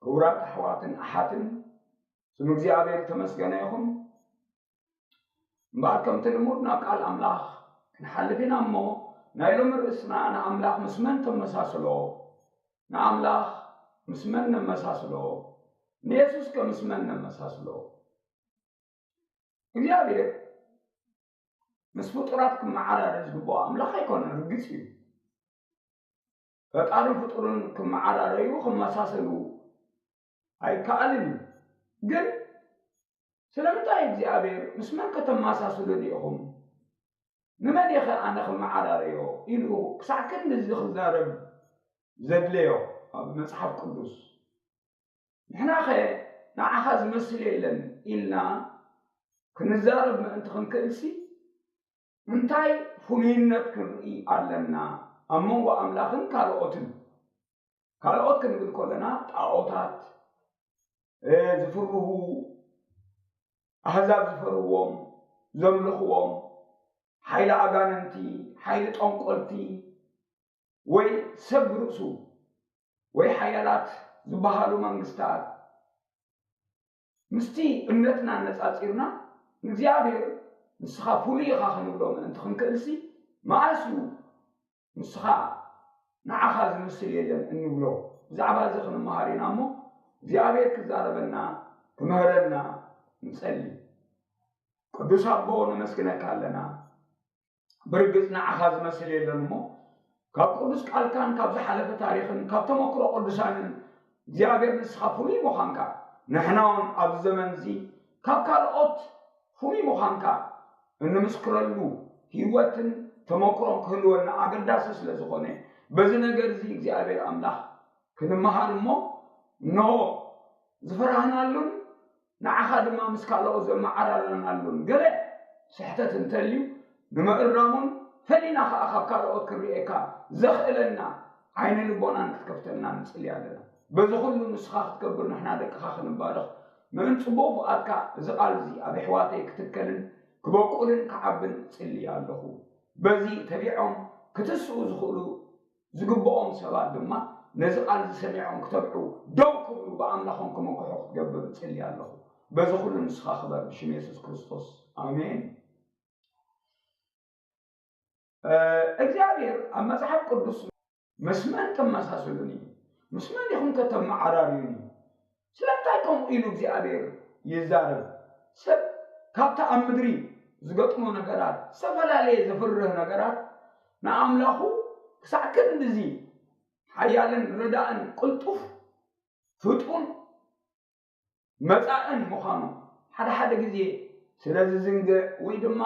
ክቡራት ኣሕዋትን ኣሓትን፣ ስም እግዚኣብሔር ተመስገነ ይኹን። እምበኣር ከምቲ ልሙድ ናብ ቃል ኣምላኽ ክንሓልፍ ኢና እሞ፣ ናይ ሎሚ ርእስና ንኣምላኽ ምስ መን ተመሳስሎ? ንኣምላኽ ምስ መን ነመሳስሎ? ንየሱስ ከ ምስ መን ነመሳስሎ? እግዚኣብሔር ምስ ፍጡራት ክመዓራረ ዝግብኦ ኣምላኽ ኣይኮነን፣ ርግጽ እዩ። ፈጣርን ፍጡርን ክመዓራረዩ ክመሳሰሉ ኣይከኣልን እዩ። ግን ስለምንታይ እግዚኣብሔር ምስ መን ከተመሳስሉኒ ኢኹም? ንመን ኢኸ ኣነ ክመዓራረዮ? ኢሉ ክሳዕ ክንድዚ ክዛረብ ዘድለዮ ኣብ መጽሓፍ ቅዱስ። ንሕናኸ ንዓኻ ዝመስል የለን ኢልና ክንዛረብ ምእንቲ ክንክእልሲ እንታይ ፍሉይነት ክንርኢ ኣለና ኣብ መንጎ ኣምላኽን ካልኦትን? ካልኦት ክንብል ከለና ጣዖታት፣ እ፣ ዝፍርሁ ኣህዛብ ዝፈርህዎም ዘምልኽዎም ሓይሊ ኣጋንንቲ፣ ሓይሊ ጠንቆልቲ ወይ ሰብ ርእሱ ወይ ሓያላት ዝበሃሉ መንግስታት ምስቲ እምነትና ኣነጻጺርና ንእግዚኣብሔር ንስኻ ፍሉይ ኢኻ ክንብሎ ምእንቲ ክንክእልሲ መኣስ እዩ ንስኻ ንዓኻ ዝመስል የለን እንብሎ? ብዛዕባ እዚ ክንመሃር ኢና እሞ እግዚኣብሔር ክዛረበና ክምህረና ንጸሊ። ቅዱስ ኣቦ ነመስግነካ ኣለና። ብርግጽ ንዓኻ ዝመስል የለን እሞ ካብ ቅዱስ ቃልካን ካብ ዝሓለፈ ታሪኽን ካብ ተመክሮ ቅዱሳንን እግዚኣብሔር ንስኻ ፍሉይ ምዃንካ ንሕና እውን ኣብዚ ዘመን እዚ ካብ ካልኦት ፍሉይ ምዃንካ እንምስክረሉ ህይወትን ተመክሮን ክህልወና ኣገዳሲ ስለ ዝኾነ በዚ ነገር እዚ እግዚኣብሔር ኣምላኽ ክንመሃር እሞ እንሆ ዝፈራህናሉን ንዓኻ ድማ ምስ ካልኦት ዘመዓራረናሉን ገለ ስሕተት እንተልዩ ንምእራሙን ፈሊና ኸዓ ካብ ካልኦት ክንርእየካ ዘኽእለና ዓይኒ ልቦናን ክትከፍተልና ንጽሊ ኣለና። በዚ ኩሉ ንስኻ ክትከብር ንሕና ደቅኻ ክንባረኽ ምእንቲ ጽቡቕ ፍቓድካ እዚ ቃል እዚ ኣብ ኣሕዋተይ ክትከልን ክበቁልን ክዓብን እጽሊ ኣለኹ። በዚ ተቢዖም ክትስኡ ዝኽእሉ ዝግብኦም ሰባት ድማ ነዚ ቃል እዚ ሰሚዖም ክተብዑ ደው ክብሉ ብኣምላኾም ክምክሑ ክትገብር እጽሊ ኣለኹ። በዚ ኩሉ ንስኻ ክበር ብሽም የሱስ ክርስቶስ ኣሜን። እግዚኣብሔር ኣብ መጽሓፍ ቅዱስ ምስ መን ተመሳስሉኒ? ምስ መን ኢኹም ከተመዓራርዩኒ? ስለምንታይ ከምኡ ኢሉ እግዚኣብሔር ይዛረብ? ሰብ ካብቲ ኣብ ምድሪ ዝገጥሞ ነገራት ዝተፈላለየ ዘፍርህ ነገራት ንኣምላኹ ክሳዕ ክንድዚ ሓያልን ረዳእን ቅልጡፍ ፍጡን መጻእን ምዃኑ ሓደ ሓደ ግዜ ስለ ዝዝንግዕ ወይ ድማ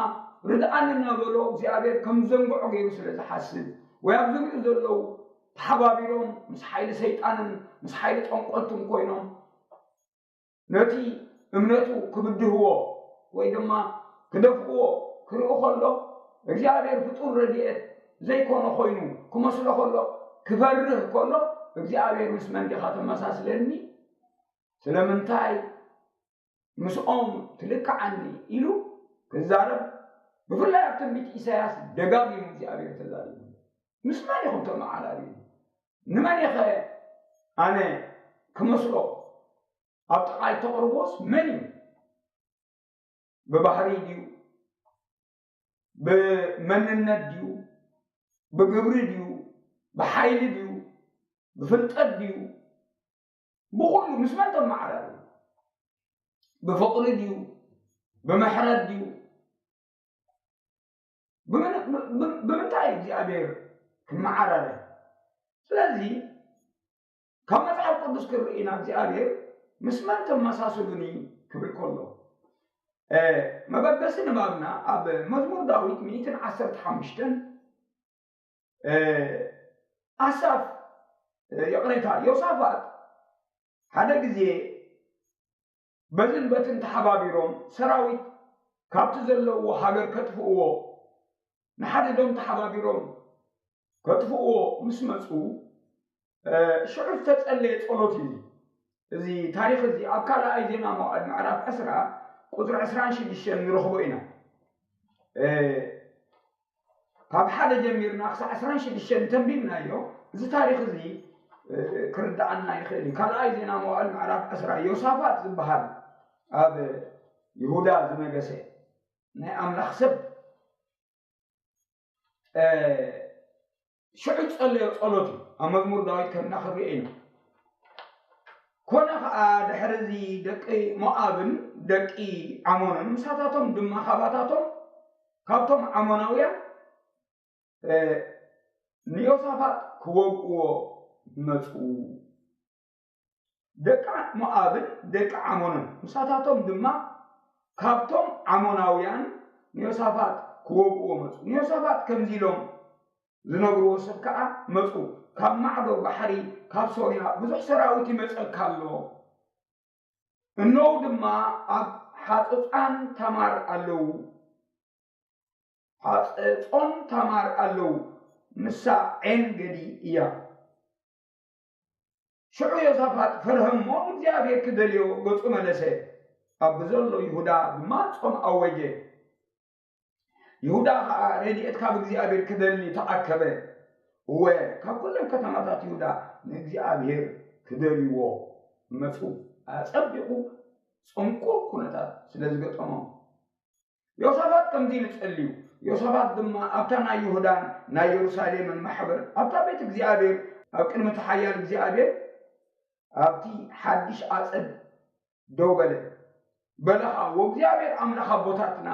ርድኣኒ እናበሎ እግዚኣብሔር ከም ዘንግዖ ገይሩ ስለ ዝሓስብ ወይ ኣብ ዙሪኡ ዘለዉ ተሓባቢሮም ምስ ሓይሊ ሰይጣንን ምስ ሓይሊ ጠንቆልትን ኮይኖም ነቲ እምነቱ ክብድህዎ ወይ ድማ ክደፍእዎ ክርኢ ከሎ እግዚኣብሔር ፍጡር ረድኤት ዘይኮነ ኮይኑ ክመስሎ ከሎ ክፈርህ ከሎ እግዚኣብሔር ምስ መን ዲኻ ተመሳስለኒ? ስለምንታይ ምስኦም ትልክዓኒ ኢሉ ክዛረብ ብፍላይ ኣብ ትንቢት ኢሳያስ ደጋጊሙ እግዚኣብሔር ተዛሪቡ። ምስ መን ኢኹም ተመዓራርዩ? ንመን ኢኸ ኣነ ክመስሎ? ኣብ ጥቓይ ተቕርቦስ መን እዩ? ብባህሪ ድዩ? ብመንነት ድዩ? ብግብሪ ድዩ? ብሓይሊ ድዩ? ብፍልጠት ድዩ? ብኹሉ ምስ መን ተመዓራሪ? ብፍቕሪ ድዩ? ብምሕረት ድዩ? ብምንታይ እግዚኣብሔር ክመዓራረ? ስለዚ ካብ መጽሓፍ ቅዱስ ክርኢ ኢና እግዚኣብሔር ምስ መን ተመሳስሉኒ ክብል ከሎ መበገሲ ንባብና ኣብ መዝሙር ዳዊት ሚእትን ዓሰርተ ሓሙሽተን ኣሳፍ ይቕሬታ ዮሳፋጥ ሓደ ግዜ በዝን በትን ተሓባቢሮም ሰራዊት ካብቲ ዘለውዎ ሃገር ከጥፍእዎ ንሓድዶም ተሓባቢሮም ከጥፍእዎ ምስ መፁ ሽዑ ዝተፀለየ ፀሎት እዩ። እዚ ታሪኽ እዚ ኣብ ካልኣይ ዜና መዋዕል ምዕራፍ ዕስራ ቁፅሪ ዕስራን ሽዱሽተን ንረኽቦ ኢና። ካብ ሓደ ጀሚርና ክሳዕ ዕስራን ሽዱሽተን እንተንቢብናዮ እዚ ታሪኽ እዚ ክርድኣና ይኽእል እዩ። ካልኣይ ዜና መዋዕል ምዕራፍ ዕስራ፣ ዮሳፋጥ ዝበሃል ኣብ ይሁዳ ዝነገሰ ናይ ኣምላኽ ሰብ ሽዑ ዝጸለዮ ጸሎት እዩ። ኣብ መዝሙር ዳዊት ከምና ክንሪኦ ኢና። ኮነ ኸኣ ድሕሪ እዚ ደቂ ሞኣብን ደቂ ዓሞንን ምሳታቶም ድማ ካባታቶም ካብቶም ዓሞናውያን ንዮሳፋጥ ክወግእዎ መጹ። ደቂ ሞኣብን ደቂ ዓሞንን ምሳታቶም ድማ ካብቶም ዓሞናውያን ንዮሳፋጥ ክወግእዎ መጹ። ንዮሳፋጥ ከምዚ ኢሎም ዝነግርዎ ሰብ ከኣ መጹ። ካብ ማዕዶ ባሕሪ ካብ ሶርያ ብዙሕ ሰራዊት ይመጸካ ኣሎ። እነዉ ድማ ኣብ ሓጽጻን ታማር ኣለዉ። ሓጸጾን ታማር ኣለዉ። ንሳ ዔን ገዲ እያ። ሽዑ ዮሳፋጥ ፈርሀ እሞ ንእግዚኣብሔር ክደልዮ ገጹ መለሰ። ኣብ ብዘሎ ይሁዳ ድማ ጾም ኣወጀ። ይሁዳ ኸኣ ረድኤት ካብ እግዚኣብሔር ክደሊ ተኣከበ። እወ፣ ካብ ኩለን ከተማታት ይሁዳ ንእግዚኣብሔር ክደልይዎ መጹ። ኣጸቢቑ ጽንኩር ኩነታት ስለ ዝገጠሞም። ዮሳፋጥ ከምዚ ኢሉ ጸልዩ። ዮሳፋጥ ድማ ኣብታ ናይ ይሁዳን ናይ የሩሳሌምን ማሕበር ኣብታ ቤት እግዚኣብሔር ኣብ ቅድሚ እቲ ሓያል እግዚኣብሔር ኣብቲ ሓድሽ ኣጸድ ደው በለ። በለ ኸኣ፣ "ወእግዚኣብሔር ኣምላኽ ኣቦታትና፣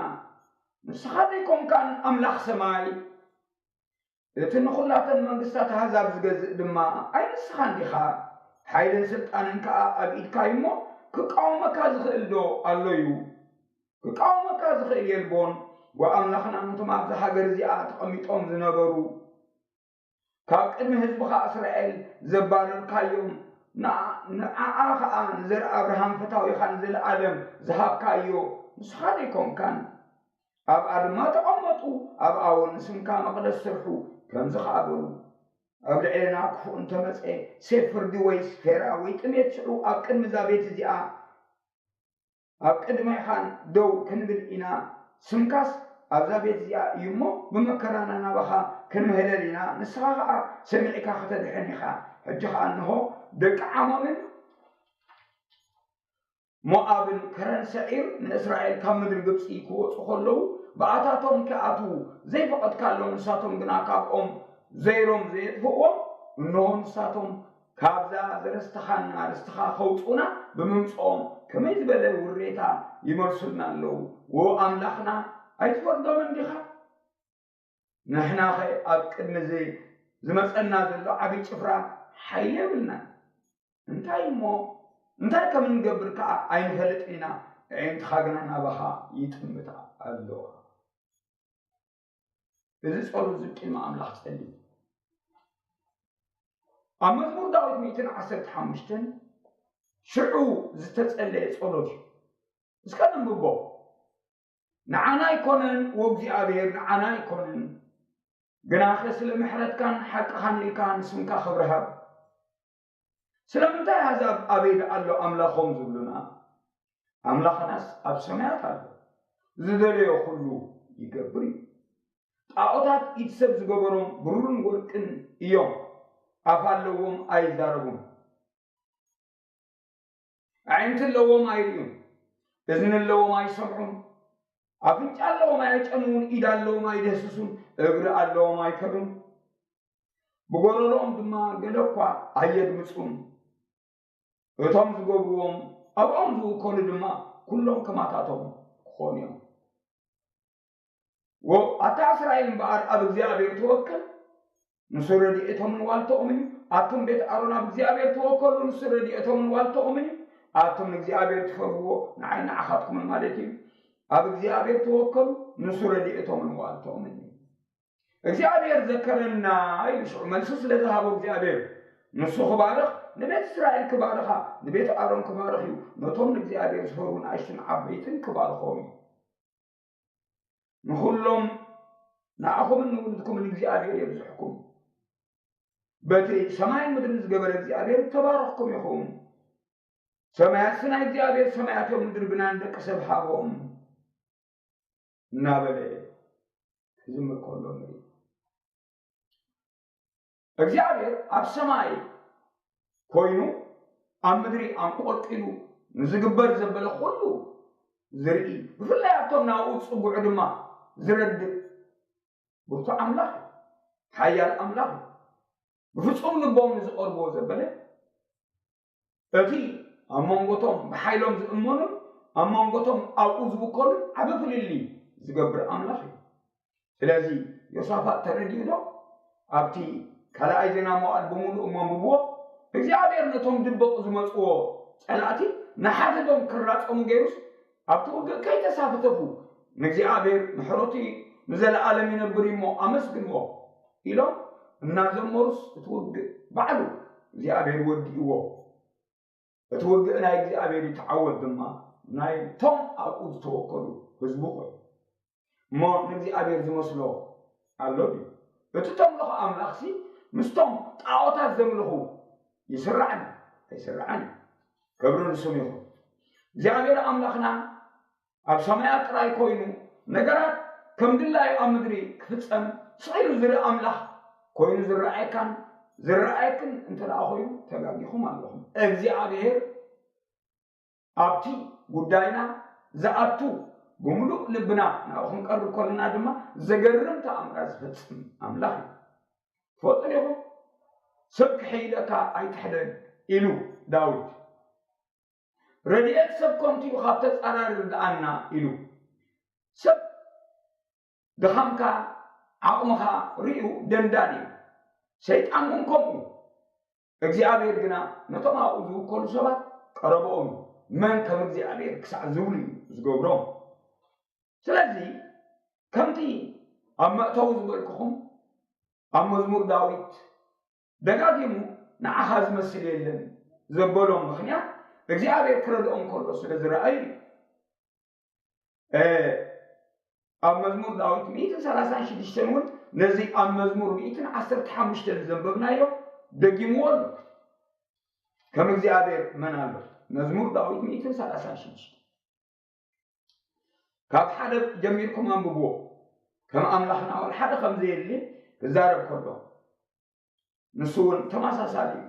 ንስኻ ደይኮንካን ኣምላኽ ሰማይ፣ እቲ ንኹላተን መንግስታት ኣህዛብ ዝገዝእ ድማ ኣይ ንስኻን ዲኻ? ሓይልን ስልጣንን ከኣ ኣብ ኢድካ እዩ እሞ፣ ክቃወመካ ዝኽእል ዶ ኣሎ እዩ? ክቃወመካ ዝኽእል የልቦን። ወኣምላኽና ነቶም ኣብዛ ሃገር እዚኣ ተቐሚጦም ዝነበሩ፣ ካብ ቅድሚ ህዝብኻ እስራኤል ዘባረርካዮም፣ ንዓ-፣ ንዓኣ ኸኣ ንዘር ኣብርሃም ፈታዊኻ ንዘለኣለም ዝሃብካዮ ንስኻ ደይኮንካን? ኣብኣ ድማ ተቐመጡ፣ ኣብኣ እውን ንስምካ መቕደስ ስርሑ፣ ከምዚ ኸኣ በሉ፣ ኣብ ልዕሌና ክፉእ እንተመጸ፣ ሴፍ ፍርዲ ወይ ስፌራ ወይ ጥሜት፣ ሽዑ ኣብ ቅድሚ እዛ ቤት እዚኣ ኣብ ቅድሜኻን ደው ክንብል ኢና። ስምካስ ኣብዛ ቤት እዚኣ እዩ እሞ፣ ብመከራና ናባኻ ክንምሕለል ኢና። ንስኻ ኸኣ ሰሚዕካ ኸተድሕን ኢኻ። ሕጂ ኸኣ እንሆ፣ ደቂ ዓሞንን ሞኣብን ከረን ሰዒር ንእስራኤል ካብ ምድሪ ግብጺ ክወጹ ኸለዉ፣ ብኣታቶም ክኣትዉ ዘይፈቐድካሎም፣ ንሳቶም ግና ካብኦም ዘይሮም ዘየጥፍእዎም፣ እንሆ፣ ንሳቶም ካብዛ ዝረስተኻና ርስትኻ ከውጹና ብምምጽኦም ከመይ ዝበለ ውሬታ ይመልሱልና ኣለዉ። ዎ ኣምላኽና ኣይትፈርዶምን ዲኻ? ንሕናኸ ኣብ ቅድሚ እዚ ዝመጸና ዘሎ ዓቢ ጭፍራ ሓይሊ የብልናን። እንታይ እሞ እንታይ ከም እንገብር ከኣ ኣይንፈልጥን ኢና። ኣዒንትኻ ግና ናባኻ ይጥምታ ኣለዋ። እዚ ጸሎት እዚ ቅድሚ ኣምላኽ ጸሊ። ኣብ መዝሙር ዳዊት ሚእትን ዓሰርተ ሓሙሽተን ሽዑ ዝተጸለየ ጸሎት እዩ። እስከ ነንብቦ። ንዓና ኣይኮነን፣ ወእግዚኣብሔር፣ ንዓና ኣይኮነን፣ ግናኸ ስለ ምሕረትካን ሓቅኻን ኢልካ ንስምካ ክብሪ ሃብ። ስለምንታይ ኣህዛብ ኣበይ ደኣ ኣሎ ኣምላኾም ዝብሉና? ኣምላኽናስ ኣብ ሰማያት ኣሎ፣ ዝደለዮ ኩሉ ይገብር እዩ። ጣዖታት ኢድ ሰብ ዝገበሮም ብሩርን ወርቅን እዮም፣ ኣፍ ኣለዎም ኣይዛረቡን፣ ኣዒንቲ ኣለዎም ኣይርእዩን፣ እዝኒ ኣለዎም ኣይሰምዑን፣ ኣፍንጫ ኣለዎም ኣየጨንዉን፣ ኢድ ኣለዎም ኣይደህስሱን፣ እግሪ ኣለዎም ኣይከዱን፣ ብጎረሮኦም ድማ ገለ እኳ ኣየድምጹን። እቶም ዝገብርዎም ኣብኦም ዝውከሉ ድማ ኩሎም ከማታቶም ክኾኑ እዮም። ዎ-፣ ኣታ እስራኤል እምበኣር ኣብ እግዚኣብሔር ተወከል፣ ንሱ ረድኤቶምን ዋልታኦምን እዩ። ኣቱም ቤት ኣሮን ኣብ እግዚኣብሔር ተወከሉ፣ ንሱ ረድኤቶምን ዋልታኦምን እዩ። ኣቱም ንእግዚኣብሔር ትፈርህዎ፣ ንዓይ ንዓኻትኩምን ማለት እዩ። ኣብ እግዚኣብሔር ተወከሉ፣ ንሱ ረድኤቶምን ዋልታኦምን እዩ። እግዚኣብሔር ዘከረና ኢሉ ሽዑ መልሲ ስለ ዝሃቦ እግዚኣብሔር ንሱ ክባርኽ፣ ንቤት እስራኤል ክባርኻ፣ ንቤት ኣሮን ክባርኽ እዩ። ነቶም ንእግዚኣብሔር ዝፈርሁ ንኣሽቱን ዓበይትን ክባርኾም እዩ። ንኹሎም ንዓኹምን ንውሉድኩምን እግዚኣብሔር የብዝሕኩም። በቲ ሰማይን ምድርን ዝገበረ እግዚኣብሔር እተባረኽኩም ኢኹም። ሰማያትሲ ናይ እግዚኣብሔር ሰማያት እዮም፣ ምድሪ ግና ንደቂ ሰብ ሃቦም እናበለ ክዝምር ከሎ ንርኢ። እግዚኣብሔር ኣብ ሰማይ ኮይኑ ኣብ ምድሪ ኣንቆልቂሉ ንዝግበር ዘበለ ኩሉ ዝርኢ፣ ብፍላይ ኣብቶም ናብኡ ዝጽግዑ ድማ ዝረድእ ብርቱዕ ኣምላኽ እዩ። ሓያል ኣምላኽ እዩ። ብፍጹም ልቦም ንዝቐርብዎ ዘበለ እቲ ኣብ መንጎቶም ብሓይሎም ዝእመኑን ኣብ መንጎቶም ኣብኡ ዝውከሉን ዓቢ ፍልልይ ዝገብር ኣምላኽ እዩ። ስለዚ ዮሳፋጥ ተረዲኡ ዶ? ኣብቲ ካልኣይ ዜና መዋዕል ብምሉእ እሞ ኣንብብዎ። እግዚኣብሔር ነቶም ድብቕ ዝመጽዎ ጸላእቲ ንሓድዶም ክራጸሙ ገይሩስ ኣብቲ ውግእ ከይተሳተፉ ንእግዚኣብሔር ምሕረቱ ንዘለኣለም ይነብር እዩ እሞ ኣመስግንዎ ኢሎም እናዘመሩስ እቲ ውግእ ባዕሉ እግዚኣብሔር ወዲእዎ። እቲ ውግእ ናይ እግዚኣብሔር እዩ፣ ተዓወት ድማ ናይቶም ኣብኡ ዝተወከሉ ህዝቡ ኮይኑ። እሞ ንእግዚኣብሔር ዝመስሎ ኣሎ ድዩ? እቲ ተምልኾ ኣምላኽሲ ምስቶም ጣዖታት ዘምልኹ ይስራዕን ኣይስራዕን እዩ። ክብሪ ንስሙ ይኹን። እግዚኣብሔር ኣምላኽና ኣብ ሰማያት ጥራይ ኮይኑ ነገራት ከም ድላዩ ኣብ ምድሪ ክፍጸም ስቕ ኢሉ ዝርኢ ኣምላኽ ኮይኑ ዝረኣየካን ዝረኣየክን እንተ ደኣ ኮይኑ ተጋጊኹም ኣለኹም። እግዚኣብሔር ኣብቲ ጉዳይና ዝኣቱ ብምሉእ ልብና ናብኡ ክንቀርብ ከለና ድማ ዘገርም ተኣምራት ዝፈጽም ኣምላኽ እዩ። ትፈልጡ ዲኹም? ሰብ ክሕይለካ ኣይትሕደግ ኢሉ ዳዊት። ረድኤት ሰብ ከንቱ እዩ፣ ካብ ተጻራሪ ርድኣና ኢሉ። ሰብ ድኻምካ ዓቕምኻ ርእዩ ደንዳን እዩ። ሰይጣን እውን ከምኡ። እግዚኣብሔር ግና ነቶም ኣብኡ ዝውከሉ ሰባት ቀረብኦም እዩ። መን ከም እግዚኣብሔር ክሳዕ ዝብሉ እዩ ዝገብሮም። ስለዚ ከምቲ ኣብ መእተዊ ዝበልኩኹም ኣብ መዝሙር ዳዊት ደጋጊሙ ንዓኻ ዝመስል የለን ዘበሎም ምኽንያት እግዚኣብሔር ክረድኦም ከሎ ስለ ዝረኣዩ እዩ። ኣብ መዝሙር ዳዊት ሚእትን ሰላሳን ሽዱሽተን እውን ነዚ ኣብ መዝሙር ሚእትን ዓሰርተ ሓሙሽተን ዘንበብናዮ ደጊምዎ ኣሎ። ከም እግዚኣብሔር መን ኣሎ? መዝሙር ዳዊት ሚእትን ሰላሳን ሽዱሽተ ካብ ሓደ ጀሚርኩም ኣንብብዎ። ከም ኣምላኽና ወላ ሓደ ከም ዘየድሊ ክዛረብ ከሎ ንሱ እውን ተመሳሳሊ እዩ።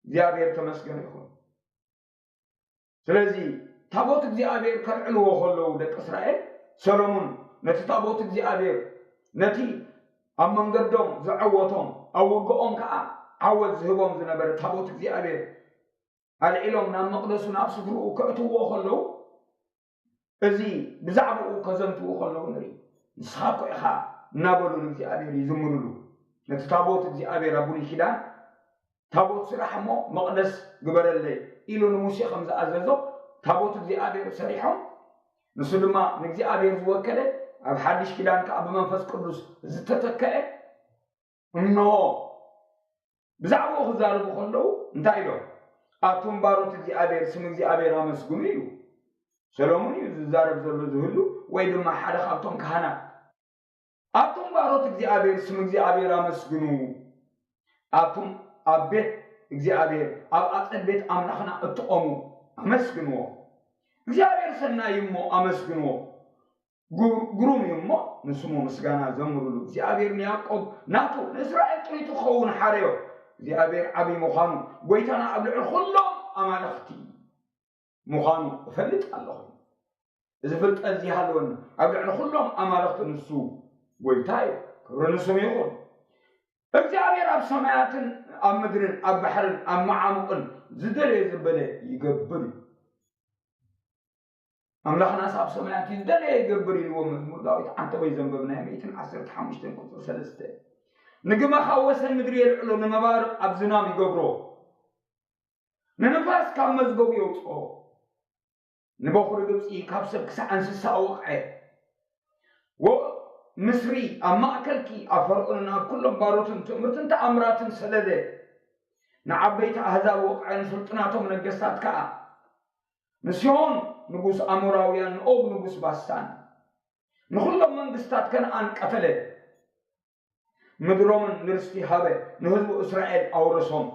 እግዚኣብሔር ተመስገን ይኹን። ስለዚ ታቦት እግዚኣብሔር ከልዕልዎ ከለዉ ደቂ እስራኤል ሰሎሙን ነቲ ታቦት እግዚኣብሔር ነቲ ኣብ መንገዶም ዘዐወቶም ኣብ ውግኦም ከዓ ዓወት ዝህቦም ዝነበረ ታቦት እግዚኣብሔር ኣልዒሎም ናብ መቕደሱ ናብ ስፍርኡ ከእትውዎ ከለዉ እዚ ብዛዕባኡ ከዘንትዉ ከለዉ ንርኢ። ንስኻ እኮ ኢኻ እናበሉ ንእግዚኣብሔር ይዝምሩሉ። ነቲ ታቦት እግዚኣብሔር ኣብ ብሉይ ኪዳን ታቦት ስራሕ እሞ መቕደስ ግበረለይ ኢሉ ንሙሴ ከም ዝኣዘዞ ታቦት እግዚኣብሔር ሰሪሖም ንሱ ድማ ንእግዚኣብሔር ዝወከለ ኣብ ሓድሽ ኪዳን ከዓ ብመንፈስ ቅዱስ ዝተተከአ እንሆ ብዛዕባኡ ክዛረቡ ከለዉ እንታይ ኢሎም? ኣቱም ባሮት እግዚኣብሔር ስም እግዚኣብሔር ኣመስግኑ ኢሉ። ሰሎሙን እዩ ዝዛረብ ዘሎ ዝህሉ ወይ ድማ ሓደ ካብቶም ካህናት። ኣቱም ባሮት እግዚኣብሔር ስም እግዚኣብሔር ኣመስግኑ። ኣቱም ኣብ ቤት እግዚኣብሔር ኣብ ኣጸድ ቤት ኣምላኽና እትቖሙ ኣመስግንዎ። እግዚኣብሔር ሰናይ እሞ ኣመስግንዎ። ግሩም እዩ እሞ ንስሙ ምስጋና ዘምሩሉ። እግዚኣብሔር ንያዕቆብ ናቱ ንእስራኤል ጥሪቱ ክኸውን ሓረዮ። እግዚኣብሔር ዓብዪ ምዃኑ ጎይታና ኣብ ልዕሊ ኩሎም ኣማልኽቲ ምዃኑ እፈልጥ ኣለኹ። እዚ ፍልጠት እዚ ይሃልወኒ። ኣብ ልዕሊ ኩሎም ኣማልኽቲ ንሱ ጎይታ እዩ። ክብሪ ንስሙ ይኹን። እግዚኣብሔር ኣብ ሰማያትን ኣብ ምድርን ኣብ ባሕርን ኣብ መዓሙቕን ዝደለየ ዝበለ ይገብር እዩ። ኣምላኽናስ ኣብ ሰማያት እዩ ዝደለየ ይገብር ኢልዎ መዝሙር ዳዊት ዓንተቦይ ዘንበብናዮ ሚእትን ዓሰርተ ሓሙሽተን ቁፅሪ ሰለስተ። ንግመ ካብ ወሰን ምድሪ የልዕሎ፣ ንመባርቕ ኣብ ዝናም ይገብሮ፣ ንንፋስ ካብ መዝገቡ የውፅኦ። ንበኹሪ ግብፂ ካብ ሰብ ክሳዕ እንስሳ ኣወቕዐ። ወ- ምስሪ ኣብ ማእከልኪ ኣብ ፈርዖንን ኣብ ኩሎም ባሮትን ትእምርትን ተኣምራትን ሰደደ። ንዓበይቲ ኣህዛብ ወቕዐ፣ ንስልጡናቶም ነገስታት ከኣ። ንሲሆን ንጉስ ኣሞራውያን፣ ንኦግ ንጉስ ባሳን፣ ንኹሎም መንግስታት ከነኣን ቀተለ። ምድሮምን ንርስቲ ሃበ፣ ንህዝቡ እስራኤል ኣውረሶም።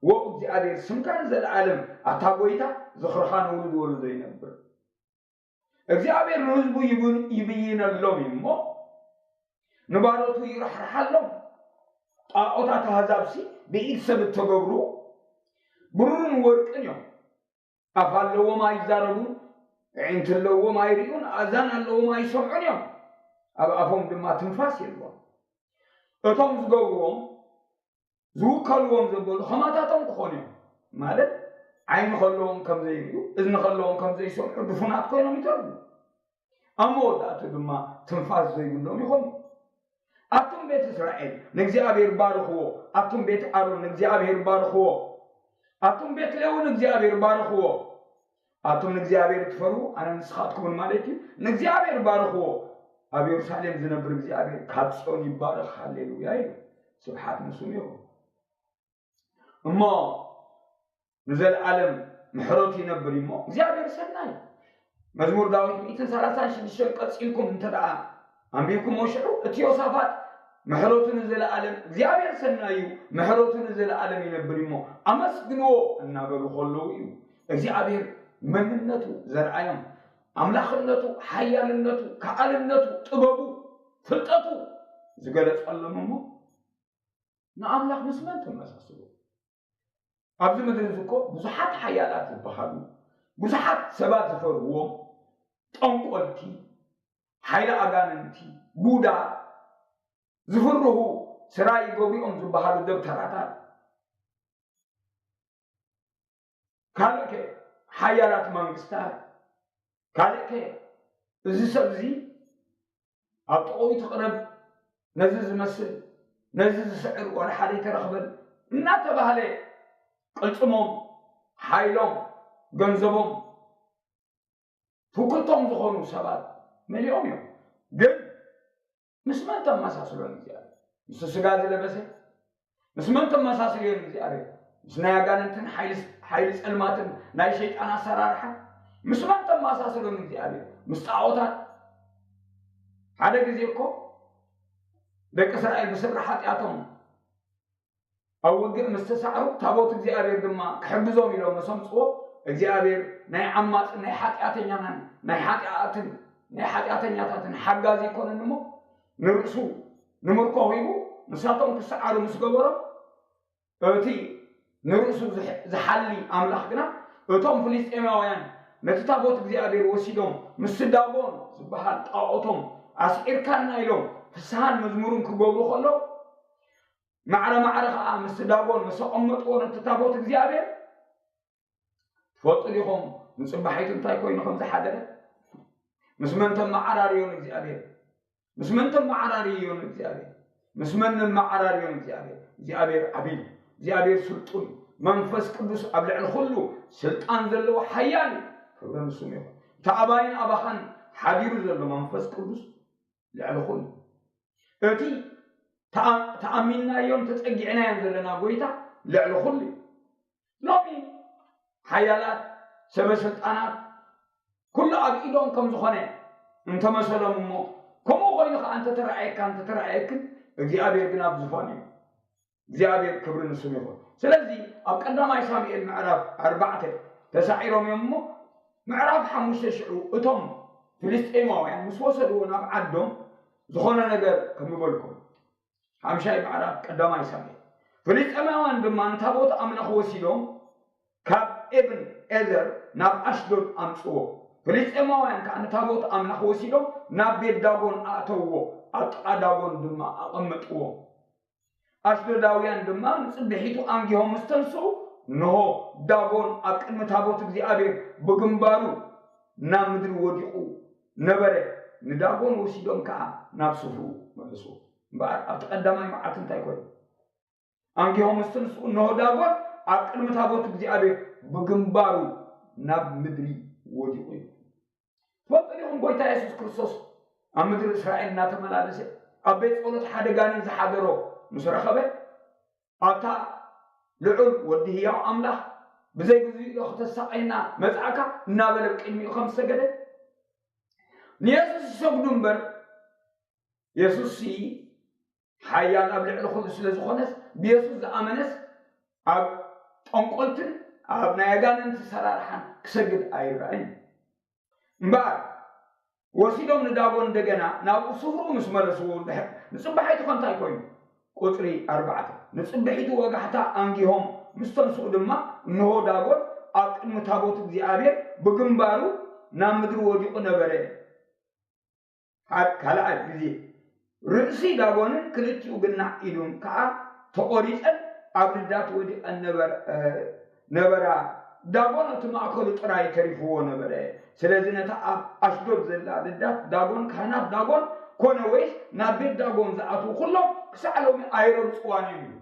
ወ እግዚኣብሔር ስምካ ንዘለኣለም ኣታ ጐይታ፣ ዝኽርኻ ንውሉድ ወለዶ ይነብር። እግዚኣብሔር ንህዝቡ ይብን- ይብይነሎም እዩ እሞ፣ ንባሮቱ ይራሕርሓሎም። ጣዖታት ኣህዛብሲ ብኢድ ሰብ እተገብሩ ብሩርን ወርቅን እዮም። ኣፍ ኣለዎም ኣይዛረቡን፣ ኣዒንቲ ኣለዎም ኣይርእዩን፣ ኣእዛን ኣለዎም ኣይሰምዑን እዮም። ኣብ ኣፎም ድማ ትንፋስ የልቦም። እቶም ዝገብርዎም ዝውከልዎም ዘበሉ ከማታቶም ክኾኑ እዮም። ማለት ዓይኒ ከለዎም ከም ዘይርእዩ፣ እዝኒ ከለዎም ከም ዘይሰምዑ ድፉናት ኮይኖም ይተርፉ። ኣብ መወዳእቱ ድማ ትንፋስ ዘይብሎም ይኾኑ። ኣቱም ቤት እስራኤል ንእግዚኣብሔር ባርኽዎ፣ ኣቱም ቤት ኣሮን ንእግዚኣብሔር ባርኽዎ፣ ኣቱም ቤት ሌዊ ንእግዚኣብሔር ባርኽዎ። ኣቱም ንእግዚኣብሔር ትፈርሁ ኣነ ንስኻትኩምን ማለት እዩ። ንእግዚኣብሔር ባርኽዎ። ኣብ የሩሳሌም ዝነብር እግዚኣብሔር ካብ ጽዮን ይባረኽ፣ ሃሌሉያ እዩ። ስብሓት ንስሙ ይኹን። እሞ ንዘለኣለም ምሕረቱ ይነብር እዩ። እሞ እግዚኣብሔር ሰናይ። መዝሙር ዳዊት ሚእትን ሰላሳን ሽዱሽተን ቀጺልኩም እንተ ደኣ ኣንቢብኩሞ ሽዑ እቲ ዮሳፋጥ ምሕረቱ ንዘለኣለም እግዚኣብሔር ሰናይ እዩ፣ ምሕረቱ ንዘለኣለም ይነብር እዩ። እሞ ኣመስግንዎ እናበሉ ከለዉ እዩ እግዚኣብሔር መንነቱ ዘርኣዮም። ኣምላኽነቱ፣ ሓያልነቱ፣ ከኣልነቱ፣ ጥበቡ፣ ፍልጠቱ ዝገለጸሎም እሞ ንኣምላኽ ምስ መን ተመሳስሉ? ኣብዚ ምድሪ እዚ እኮ ብዙሓት ሓያላት ዝበሃሉ፣ ብዙሓት ሰባት ዝፈርህዎም፣ ጠንቆልቲ፣ ሓይሊ ኣጋንንቲ፣ ቡዳ፣ ዝፍርሁ ስራይ ይገብሩ እዮም ዝበሃሉ ደብተራታት፣ ካልእ ከ ሓያላት መንግስታት፣ ካልእ ከ እዚ ሰብ እዚ ኣብ ጥቕኡ ትቕረብ፣ ነዚ ዝመስል፣ ነዚ ዝስዕር ዋላ ሓደ ኣይተረኽበን እናተባህለ ቅልጽሞም፣ ሓይሎም፣ ገንዘቦም ፍኩቶም ዝኾኑ ሰባት መሊኦም እዮም። ግን ምስ መን ተመሳስሎ ንእግዚኣብሔር? ምስቲ ስጋ ዝለበሰ? ምስ መን ተመሳስልዮ ንእግዚኣብሔር? ምስ ናይ ኣጋንንትን ሓይሊ ሓይሊ ጸልማትን ናይ ሸይጣን ኣሰራርሓ? ምስ መን ተመሳስሎ ንእግዚኣብሔር? ምስ ጣዖታት? ሓደ ግዜ እኮ ደቂ እስራኤል ብስሪ ሓጢኣቶም ኣብ ውግእ ምስ ተሳዕሩ፣ ታቦት እግዚኣብሔር ድማ ክሕግዞም ኢሎም ምስ ኣምጽዎ፣ እግዚኣብሔር ናይ ዓማጽን ናይ ሓጢኣተኛናን ናይ ሓጢኣትን ናይ ሓጢኣተኛታትን ሓጋዚ ኣይኮነን እሞ፣ ንርእሱ ንምርኮ ሂቡ ንሳቶም ክሰዓሩ ምስ ገበሮም፣ እቲ ንርእሱ ዝሕ-፣ ዝሓሊ ኣምላኽ ግና፣ እቶም ፍልስጤማውያን ነቲ ታቦት እግዚኣብሔር ወሲዶም ምስቲ ዳጎን ዝበሃል ጣኦቶም ኣስዒርካና ኢሎም ፍስሃን መዝሙርን ክገብሩ ከለዉ፣ ማዕረ ማዕረ ኸዓ ምስቲ ዳጎን ምስ ኣቐመጥዎ ነቲ ታቦት እግዚኣብሔር፣ ትፈልጡ ዲኹም ንጽባሒቱ እንታይ ኮይኑ ከም ዝሓደረ? ምስ መን ተመዓራርዮ ንእግዚኣብሔር? ምስ መን ተመዓራርዮ ንእግዚኣብሔር? ምስ መን ነመዓራርዮ ንእግዚኣብሔር? እግዚኣብሔር ዓብዪ፣ እግዚኣብሔር ስልጡን፣ መንፈስ ቅዱስ ኣብ ልዕሊ ኩሉ ስልጣን ዘለዎ ሓያል እዩ። ክብሪ ንስሙ ይኹን። እቲ ኣባይን ኣባኻን ሓዲሩ ዘሎ መንፈስ ቅዱስ ልዕሊ ኩሉ። እቲ ተኣ-፣ ተኣሚንናዮን ተጸጊዕናዮን ዘለና ጎይታ ልዕሊ ኩሉ እዩ። ሎሚ ሓያላት ሰበ ስልጣናት ኩሉ ኣብ ኢዶም ከም ዝኾነ እንተመሰሎም እሞ፣ ከምኡ ኮይኑ ኸዓ እንተተረኣየካ እንተተረኣየክን፣ እግዚኣብሔር ግን ኣብ ዙፋን እዩ። እግዚኣብሔር ክብሪ ንስሙ ይኹን። ስለዚ ኣብ ቀዳማይ ሳሙኤል ምዕራፍ ኣርባዕተ ተሳዒሮም እዮም እሞ፣ ምዕራፍ ሓሙሽተ ሽዑ እቶም ፍልስጤማውያን ምስ ወሰድዎ ናብ ዓዶም ዝኾነ ነገር ከምበልኩም። ሓምሻይ ምዕራፍ ቀዳማይ ሳሙኤል። ፍልስጤማውያን ድማ ንታቦት ኣምላኽ ወሲዶም ካብ ኤብን ኤዘር ናብ ኣሽዶድ ኣምጽዎ። ፍልስጤማውያን ከኣ ንታቦት ኣምላኽ ወሲዶም ናብ ቤት ዳጎን ኣእተውዎ፣ ኣብ ጥቓ ዳጎን ድማ ኣቐመጥዎ። ኣሽዶዳውያን ድማ ንጽብሒቱ ኣንጊሆም ምስ ተንስኡ፣ እንሆ፣ ዳጎን ኣብ ቅድሚ ታቦት እግዚኣብሔር ብግንባሩ ናብ ምድሪ ወዲቑ ነበረ። ንዳጎን ወሲዶም ከኣ ናብ ስፍርኡ መለስዎ። እምበኣር ኣብቲ ቀዳማይ መዓልቲ እንታይ ኮይኑ? ኣንጊሆም ምስ ተንስኡ፣ እንሆ፣ ዳጎን ኣብ ቅድሚ ታቦት እግዚኣብሔር ብግንባሩ ናብ ምድሪ ወዲቑ እዩ። ትፈልጡ ዲኹም? ጎይታ የሱስ ክርስቶስ ኣብ ምድሪ እስራኤል እናተመላለሰ ኣብ ቤት ጸሎት ሓደ ጋኔን ዝሓደሮ ምስ ረኸበ፣ ኣብታ ልዑል ወዲ ህያው ኣምላኽ ብዘይ ግዜኡ ዶ ክተሳቕየና መጻእካ? እናበለ ኣብ ቅድሚኡ ከም ዝሰገደ፣ ንየሱስ ይሰግዱ እምበር፣ የሱስሲ ሓያል ኣብ ልዕሊ ኩሉ ስለ ዝኾነስ፣ ብየሱስ ዝኣመነስ ኣብ ጠንቆልትን ኣብ ናይ ኣጋንንቲ ሰራርሓን ክሰግድ ኣይረኣይን። እምበኣር፣ ወሲዶም ንዳጎን እንደገና ናብኡ ስፍርኡ ምስ መለስዎ እንድሕር፣ ንጽባሒቱ ከ እንታይ ኮይኑ? ቁጽሪ ኣርባዕተ። ንጽብሒቱ ወጋሕታ ኣንጊሆም ምስ ተንስኡ ድማ፣ እንሆ፣ ዳጎን ኣብ ቅድሚ ታቦት እግዚኣብሔር ብግንባሩ ናብ ምድሪ ወዲቑ ነበረ። ሓደ ካልኣይ ግዜ፣ ርእሲ ዳጎንን ክልቲኡ ግናዕ ኢዱን ከኣ ተቖሪጸን ኣብ ልዳት ወዲቐን ነበረ፣ እ፣ ነበራ። ዳጎን እቲ ማእከሉ ጥራይ ተሪፍዎ ነበረ። ስለዚ ነታ ኣብ ኣሽዶድ ዘላ ልዳት ዳጎን፣ ካህናት ዳጎን ኮነ ወይስ ናብ ቤት ዳጎን ዝኣትዉ ኩሎም ክሳዕ ሎሚ ኣይረግጽዋን እዮም ይብሉ።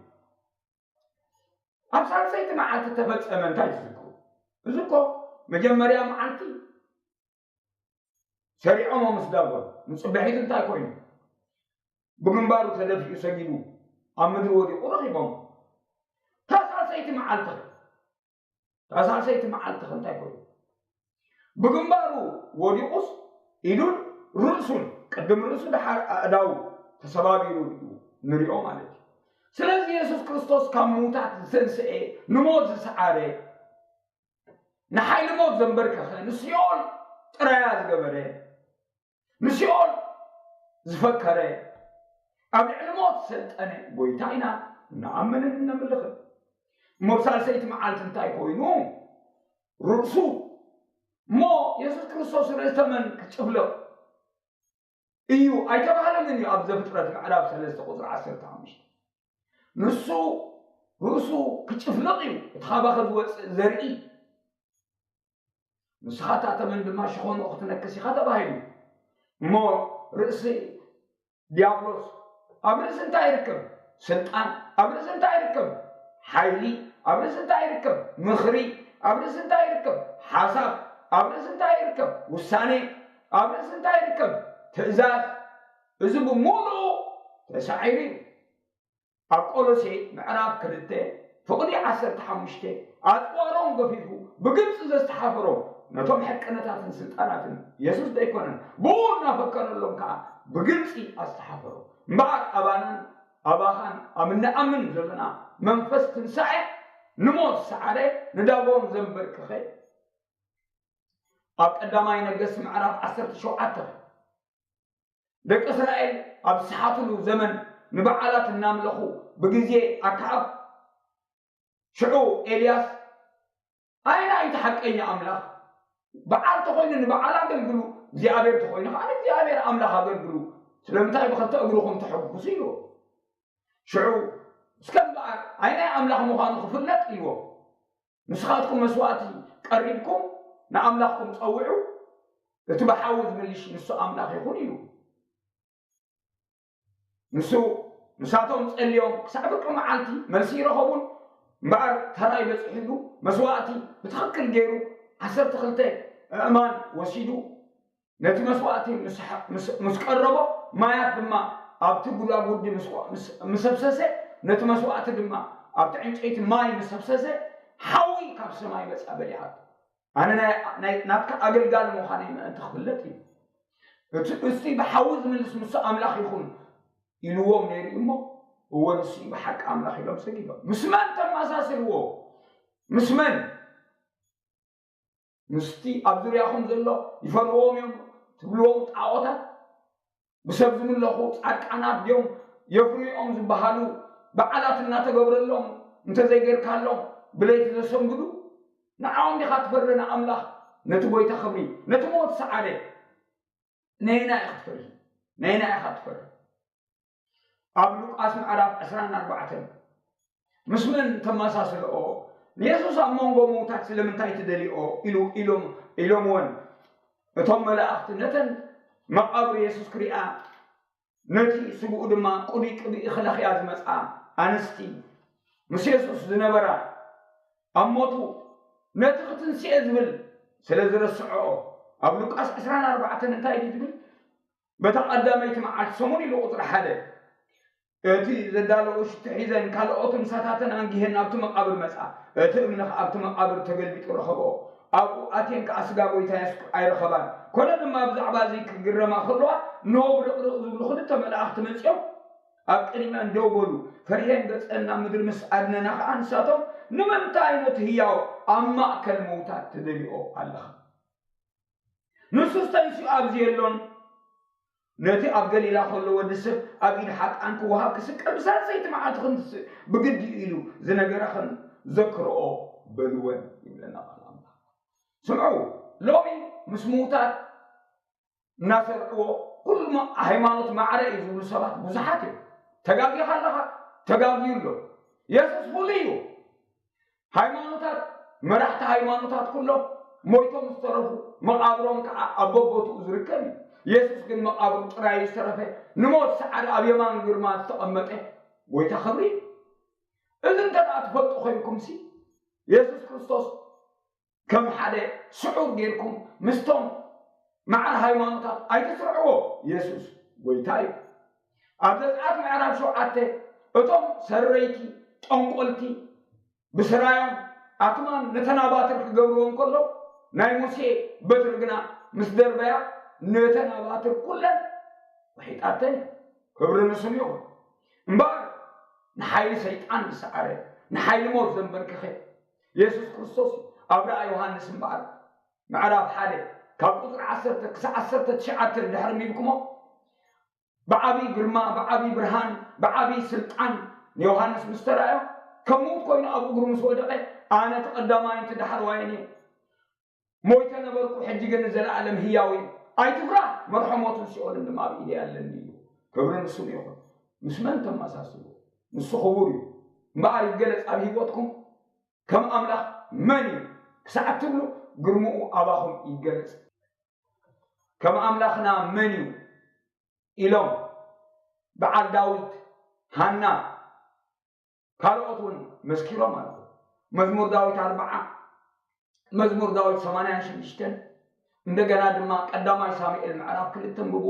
ኣብ ሳልሰይቲ መዓልቲ ተፈጸመ። እንታይ ትዝክሩ? እዚ እኮ መጀመርያ መዓልቲ ሰሪዖሞ ምስ ዳጎን። ንጽባሒቱ እንታይ ኮይኑ? ብግንባሩ ተደፊኡ ሰጊዱ ኣብ ምድሪ ወዲቑ ረኺቦም። እታ ሳልሰይቲ መዓልቲ ኸ? እታ ሳልሰይቲ መዓልቲ ኸ እንታይ ኮይኑ? ብግንባሩ ወዲቑስ ኢዱን ርእሱን፣ ቅድም ርእሱ ደሓር ኣእዳው ተሰባቢሩ እዩ ንሪኦ ማለት እዩ። ስለዚ የሱስ ክርስቶስ ካብ ምዉታት ዝተንስኤ፣ ንሞት ዝሰዓረ፣ ንሓይሊ ሞት ዘንበርከኸ፣ ንሲኦል ጥራያ ዝገበረ፣ ንሲኦል ዝፈከረ፣ ኣብ ልዕሊ ሞት ዝሰልጠነ ጎይታ ኢና እንኣምንን እነምልኽን። እሞ ኣብ ሳልሰይቲ መዓልቲ እንታይ ኮይኑ? ርእሱ። እሞ የሱስ ክርስቶስ ርእሰ መን ክጭፍልቕ እዩ ኣይተባህለንን እዩ ኣብ ዘፍጥረት ምዕራፍ ሰለስተ ቁጽሪ ዓሰርተ ሓሙሽተ። ንሱ ርእሱ ክጭፍልቕ እዩ፣ እቲ ካባኸ ዝወጽእ ዘርኢ። ንስኻ እታ ተመን ድማ ሽኾንኡ ክትነክስ ኢኻ ተባሂሉ። እሞ ርእሲ ዲያብሎስ ኣብ ርእሲ እንታይ ይርከብ? ስልጣን ኣብ ርእሲ እንታይ ይርከብ? ሓይሊ ኣብ ርእሲ እንታይ ይርከብ? ምኽሪ ኣብ ርእሲ እንታይ ይርከብ? ሓሳብ ኣብ ርእሲ እንታይ ይርከብ? ውሳኔ ኣብ ርእሲ እንታይ ይርከብ? ትእዛዝ። እዚ ብምሉኡ ተሳዒሩ እዩ። ኣብ ቆሎሴ ምዕራፍ ክልተ ፍቕዲ ዓሰርተ ሓሙሽተ፣ ኣጽዋሮም ገፊፉ ብግብጺ ዘስተሓፈሮም ነቶም ሕቅነታትን ስልጣናትን የሱስ ዶ ኣይኮነን? ብኡ እናፈከረሎም ከኣ ብግብጺ ኣስተሓፈሮም። እምበኣር ኣባናን ኣባኻን ኣብ እንኣምን ዘለና መንፈስ ትንሳኤ ንሞት ሰዓረ፣ ንዳጎን ዘንበርክኸ። ኣብ ቀዳማይ ነገስት ምዕራፍ ዓሰርተ ሸውዓተ፣ ደቂ እስራኤል ኣብ ዝሰሓትሉ ዘመን ንበዓላት እናምለኹ ብግዜ ኣክዓብ፣ ሽዑ ኤልያስ፣ ኣየናይ እቲ ሓቀኛ ኣምላኽ? በዓል ተኾይኑ ንበዓል ኣገልግሉ፣ እግዚኣብሔር ተኾይኑ ከዓ ንእግዚኣብሔር ኣምላኽ ኣገልግሉ። ስለምንታይ ብኽልተ እግርኹም ተሐጉሱ? ኢልዎ። ሽዑ እስከ እምበኣር ኣየናይ ኣምላኽ ምዃኑ ክፍለጥ ኢልዎ። ንስኻትኩም መስዋእቲ ቀሪብኩም ንኣምላኽኩም ጸውዑ፣ እቲ ብሓዊ ዝምልሽ ንሱ ኣምላኽ ይኹን ኢሉ። ንሱ፣ ንሳቶም ጸልዮም ክሳዕ ፍርቂ መዓልቲ መልሲ ይረኸቡን፣ እምበኣር ተራይ በጺሕሉ መስዋእቲ ብትኽክል ገይሩ ዓሰርተ ክልተ ኣእማን ወሲዱ ነቲ መስዋእቲ ምስ ሓ-፣ ምስ፣ ምስ ቀረቦ፣ ማያት ድማ ኣብቲ ጉዳጉዲ ምስ፣ ምስ፣ ምስ ኣፍሰሰ፣ ነቲ መስዋእቲ ድማ ኣብቲ ዕንጨይቲ ማይ ምስ ኣፍሰሰ፣ ሓዊ ካብ ሰማይ መጻ በሊዓቶ። ኣነ ናይ፣ ናይ፣ ናትካ ኣገልጋሊ ምዃነይ ምእንቲ ክፍለጥ እዩ። እቲ፣ እስቲ ብሓዊ ዝምልስ ንሱ ኣምላኽ ይኹን ኢልዎም ነይሩ እዩ እሞ፣ እወ ንሱ እዩ ብሓቂ ኣምላኽ ኢሎም ሰጊዶም። ምስ መን ተመሳስልዎ? ምስ መን? ምስቲ ኣብ ዙርያኹም ዘሎ ይፈርዎም እዮም ትብልዎም ጣዖታት፣ ብሰብ ዝምለኹ ጻድቃናት ድዮም የፍርዮም ዝበሃሉ በዓላት እናተገብረሎም እንተዘይጌርካሎም ብለይቲ ዘሰንብዱ፣ ንዓኦም ዲኻ ትፈሪ ንኣምላኽ? ነቲ ጎይታ ክብሪ፣ ነቲ ሞት ሰዓረ ነየናይ ኢኻ ትፈሪ? ነየናይ ኢኻ ትፈሪ? ኣብ ሉቃስ ምዕራፍ ዕስራን ኣርባዕተን ምስ መን ተመሳስልኦ? ንየሱስ ኣብ መንጎ ምዉታት ስለምንታይ ትደልይኦ? ኢሉ፣ ኢሎም፣ ኢሎምወን። እቶም መላእኽቲ ነተን መቓብር የሱስ ክሪኣ፣ ነቲ ስግኡ ድማ ቅዱይ ቅብኢ ክለኽያ ዝመጻ ኣንስቲ ምስ የሱስ ዝነበራ፣ ኣብ ሞቱ ነቲ ክትንስኤ ዝብል ስለ ዝረስዐኦ፣ ኣብ ሉቃስ ዕስራን ኣርባዕተን እንታይ ድዩ ዝብል? በታ ቀዳመይቲ መዓልቲ ሰሙን ኢሉ ቁጽሪ ሓደ፣ እቲ ዘዳለዎ ሽቱ ሒዘን ካልኦት ምሳታተን ኣንጊሄን ናብቲ መቓብር መጻ። እቲ እምኒ ከኣ ኣብቲ መቓብር ተገልቢጡ ረኸብኦ። ኣብኡ ኣትየን ከኣ ስጋ ጐይታ የሱስ ኣይረኸባን። ኮነ ድማ ብዛዕባ እዚ ክግረማ ከለዋ፣ እንሆ ብርቕርቕ ዝብሉ ክልተ መላእኽቲ መጺኦም ኣብ ቅድሚኣን ደው በሉ። ፈሪሄን ገጸን ናብ ምድሪ ምስ ኣድነና ከኣ ንሳቶም፣ "ንምንታይ ነቲ ህያው ኣብ ማእከል ምዉታት ትደልዮ ኣለኻ?" ንሱስ ተንሲኡ ኣብዚ የሎን። ነቲ ኣብ ገሊላ ከሎ ወዲ ሰብ ኣብ ኢድ ሓጥኣን ክወሃብ ክስቀል ብሳልሰይቲ መዓልቲ ክንትስእ ብግዲ እዩ ኢሉ ዝነገራ ከም ዘክርኦ በልወን ይብለና ቃል ኣምላኽ። ስምዑ፣ ሎሚ ምስ ምዉታት እናሰርዕዎ ኩሉ ሃይማኖት ማዕረ እዩ ዝብሉ ሰባት ብዙሓት እዮም። ተጋጊኻ ኣለኻ፣ ተጋግዩ ኣሎ። የሱስ ፍሉይ እዩ። ሃይማኖታት፣ መራሕቲ ሃይማኖታት ኩሎም ሞይቶም ዝተረፉ፣ መቓብሮም ከዓ ኣብ በቦትኡ ዝርከብ እዩ። የሱስ ግን መቓብሩ ጥራይ ዝተረፈ፣ ንሞት ሰዓሪ ኣብ የማን ግርማ ዝተቐመጠ ጎይታ ክብሪ እዩ። እዚ እንተ ደኣ ትፈልጡ ኮይንኩምሲ፣ የሱስ ክርስቶስ ከም ሓደ ስዑር ጌርኩም ምስቶም ማዕረ ሃይማኖታት ኣይትስርዕዎ። የሱስ ጎይታ እዩ። ኣብ ዘጸኣት ምዕራፍ ሸውዓተ፣ እቶም ሰረይቲ፣ ጠንቆልቲ፣ ብስራዮም ኣትማን ነተን ኣባትር ክገብርዎ እንከሎ፣ ናይ ሙሴ በትሪ ግና ምስ ደርበያ፣ ነተን ኣባትር ኩለን ውሒጣተን እዩ። ክብሪ ንስሙ ይኹን። እምበኣር ንሓይሊ ሰይጣን ዝሰዓረ፣ ንሓይሊ ሞት ዘንበርክኸ የሱስ ክርስቶስ እዩ። ኣብ ራእይ ዮሃንስ እምበኣር ምዕራፍ ሓደ ካብ ቁፅሪ ዓሰርተ ክሳብ ዓሰርተ ትሽዓተ ድሕሪ ሚብኩሞ፣ ብዓብዪ ግርማ፣ ብዓብዪ ብርሃን፣ ብዓብዪ ስልጣን ንዮሃንስ ምስ ተራእዮ፣ ከም ምዉት ኮይኑ ኣብ እግሩ ምስ ወደቐ፣ ኣነ እቲ ቀዳማይን እቲ ዳሕረዋይን እየ። ሞይተ ነበርኩ፣ ሕጂ ግን ንዘለኣለም ህያው እየ። ኣይትፍራህ፣ መርሖ ሞትን ሲኦልን ድማ ኣብ ኢደይ ኣለኒ ኢሉ። ክብሪ ንስሙ ይኹን። ምስ መን ተመሳስሉ? ንሱ ክቡር እዩ። እምበኣር ይገለጽ ኣብ ህይወትኩም ከም ኣምላኽ መን እዩ ክሳዕ እትብሉ ግርምኡ ኣባኹም ይገለጽ። ከም ኣምላኽና መን እዩ ኢሎም በዓል ዳዊት፣ ሃና፣ ካልኦት እውን መስኪሮም ኣለዉ። መዝሙር ዳዊት ኣርብዓ፣ መዝሙር ዳዊት ሰማንያን ሽዱሽተን፣ እንደገና ድማ ቀዳማይ ሳሙኤል ምዕራፍ ክልተ እንብብዎ።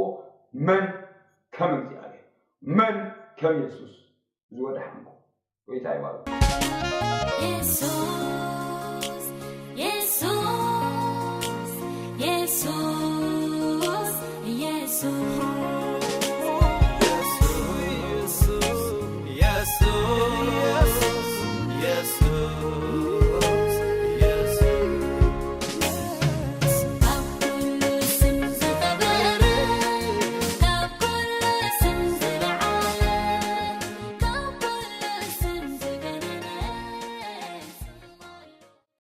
መን ከም እግዚኣብሔር፣ መን ከም የሱስ ዝወደሓንኩ። ጎይታ ይባርክ። የሱስ